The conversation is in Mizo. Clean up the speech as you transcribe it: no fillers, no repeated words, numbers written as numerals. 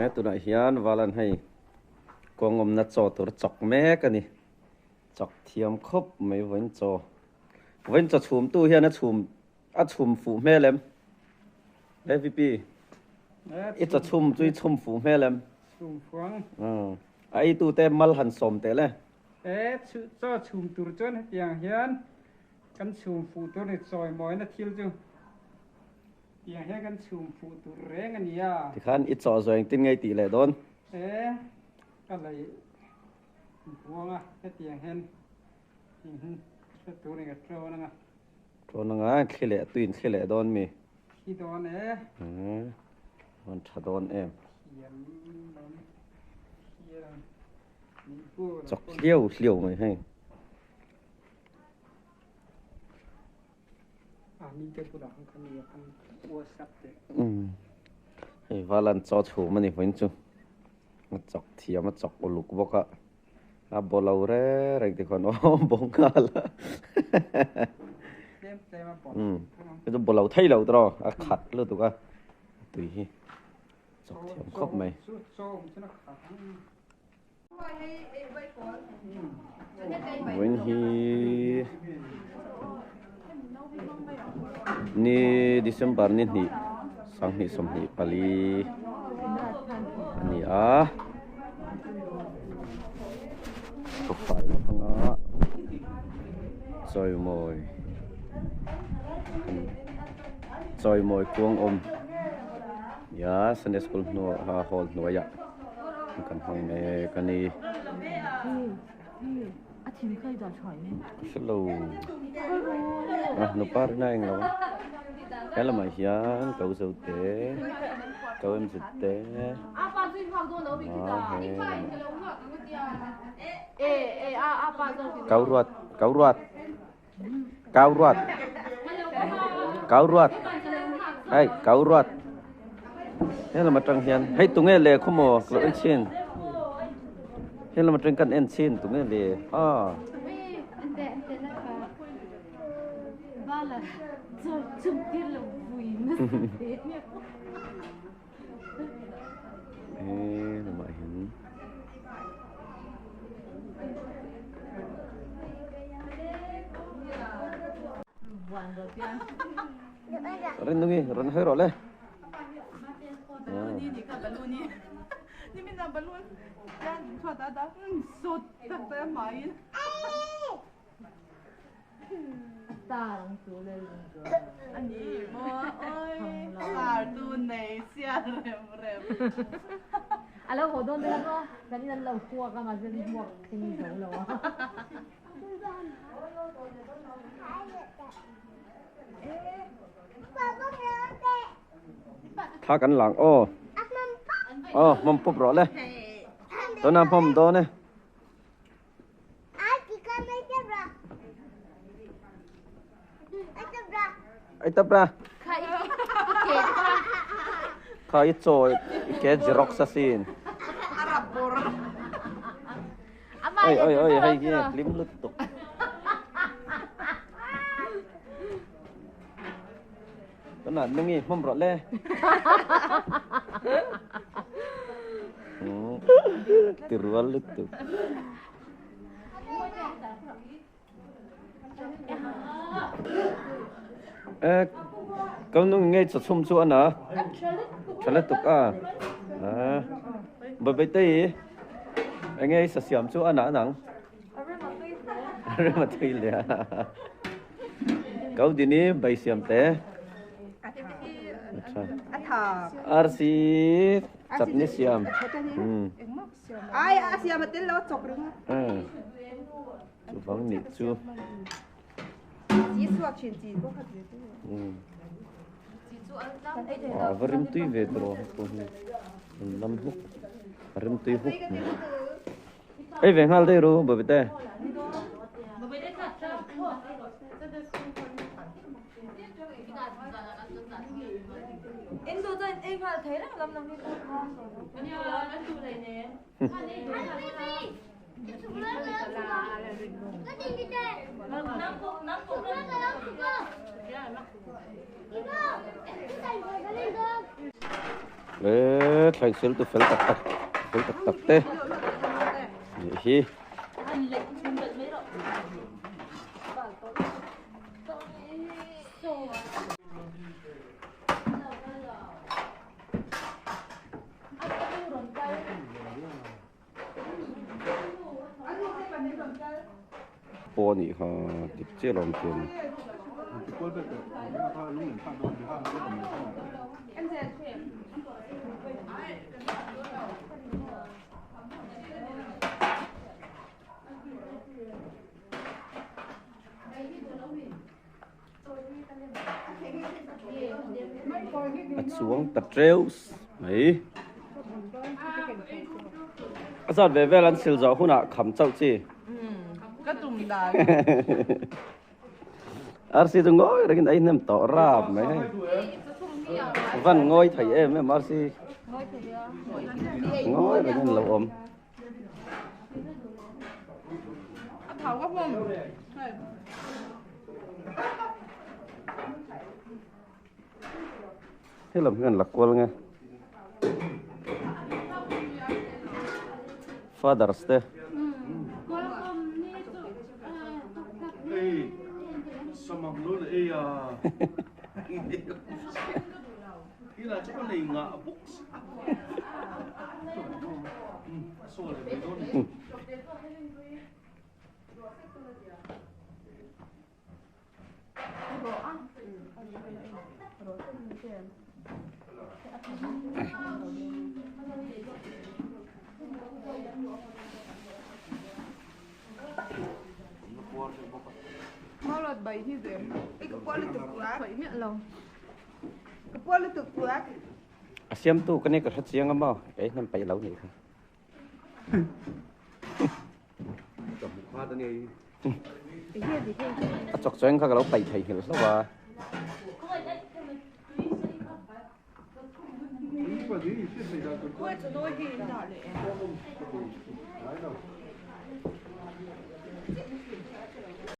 He tunah hian Valan hei kawng awmna chaw tur chawk mek a ni. Chawk thiam khawp mai vawiin chaw. Vawiin chaw chhumtu hian a chhum a chhum fuh hmel em? AVP, i chaw chhum chu i chhum fuh hmel em? Chhum fuang. A eitute mal han sawm teh le. He chaw chhum tur chuan hetiang hian kan chhum fuh tur ni chawimawina thil chu. Tiang hian kan chhum fuh tur reng a ni a. Tikhan i chaw zawh engtin nge i tih leh dawn? E, ka lei buang a, hetiang hian in hre tur in ka ṭawn ang a. Ṭawn ang a, thli leh tuiin thli leh dawn mi? Thli dawn e. E, rawn ṭha dawn em? Thiam lam hian min bur Chawk hliau hliau mai hei. Hei Valan chaw chhum a ni vawiin chu a chawk thiam a chawk uluk bawk a a baw lo reng reng tikhawn aw baw nghal a hei chu baw lo thei lo tawh a khat lutuk a tui hi chawk thiam khawp mai. Vawiin hi ni December ni hnih sanghnih 24 a ni a fai anga chawimawi chawimawi kuang awm nia Sunday school hnuah hall hnuaiah. Kan hmang mek a ni. Hre lo. A nupa rin a eng lo a. He lamah hian ko zo te, ko MZ te a he lamah Kau ruat, kau ruat. Kau ruat. Kau ruat. Hei, kau ruat. He lam atang hian hei tunge le khaw maw ka lo en chhin. He lam atang kan en chhin tunge le a. He lamah hian Rin nungi rawn hawi rawh le. Thla kan lang aw. Aw hmawm pup rawh le. Tuna hmawm dawn e. Ai tap ra. Kha i chaw i ke xerox a sin. Oi oi oi hei hi hlim lutuk. Tunah nungi hmawm rawh le. Ti rual lutuk. Eh, kau nung ngei chaw chhum chu ana. Tha lutuk a. Ah. Bai tei enge i sa siam chu ana anang. Rem a tui le a. Kau dini bai siam te. RC chutney siam. Ai a siam a tel lo a chawk ring a. Chuvang nih chu. Chi chhuak thin chi pawh kha ve chu. A va rim tui ve tawh pawh hi. An lam huk. A rim tui huk. Ei ve nghal daih ru Babite. Le thlai sil tu fel tak tak fel tak tak te nih hi. Pawh a nih kha dik chiah lo ang chu a ni. A chuang ta teuh mai. A zat ve vel an sil zawh hunah kham chauh chi. Ka tum dan. Arsi chu ngawi rengin a inhnem tawh rap mai hei. Van ngawi thei em em arsi. Ngawi rengin lo awm. A thau ka hmawm. He lam hian la kual nge. Fathers te. Ei, samam lo le ei a. Ila chu ka nei ngah bawk si. A siamtu ka ni ka hre chiang a maw kei hnem peih lo nih kha. A chawk chuan kha ka lo paih thei nghilh hlauh a.